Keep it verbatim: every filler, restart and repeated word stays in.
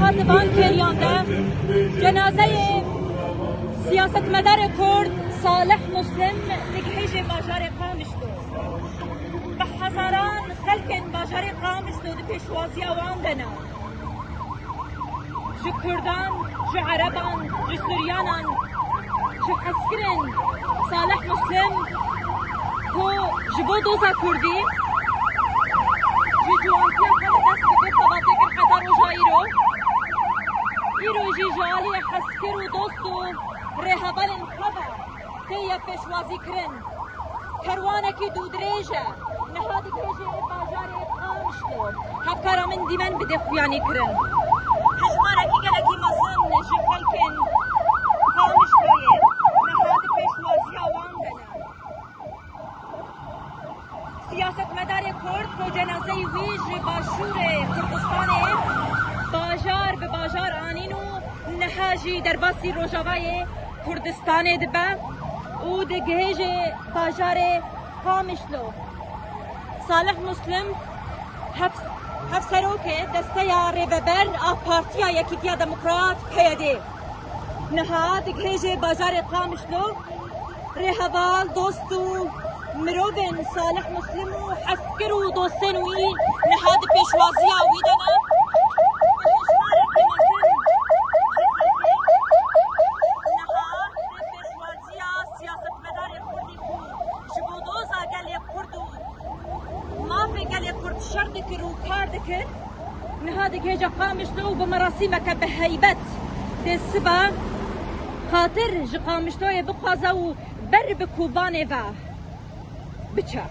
Di van kêliyan de cenazeyê siyasetmedarê Kurd Salih Muslim digihêjê bajarê Qamişlo. Bi hezaran xelkên bajarê Qamişlo di pêşwaziya wan de ne. Ji Kurdan, ji Ereban, ji Suryanan, ji hezkirin Salih Muslim ku ji bo doza Kurdî ji ciwantiya xwe ve dest bi vê xebatê kir heta roja îro. Îro jî ji aliyê hezkir û dost û rêhevalên xwe ve tê yek pêşwazî kirin. Kerwanekî dûdirêj e. Niha digihêjê bajarê Qamişlo. Hevkara min dîmen bide xuyanî kirin. Hejmarekî gelekî mezin ji xelkên Qamişloyê niha di pêşwaziya wan de ne. Siyasetmedarê Kurd ku cenazeyê wî ji başûrê Kurdistanê bajar bi bajar anîn û niha jî derbasî Rojavayê Kurdistanê dibe û digihêje bajarê Qamişlo. Salih Muslim, hev-, hevserokê desteya rêveber a Partiya Yekîtiya Demokrat, P Y D, niha digihêje bajarê Qamişlo. Rêheval, dost û mirovên Salih Muslim û hezkir û dostên wî niha di pêşwaziya wî de ne. Bi hejmarekî mezin ji xelkê niha di pêşwaziya siyasetmedarê Kurdî ku ji bo doza gelê Kurd û mafê gelê Kurd şer dikir û kar dikir, niha digihêje Qamişlo û bi merasîmeke bi heybet dê siba xatir ji Qamişloyê bixwaze û ber bi Kobanê ve biçe.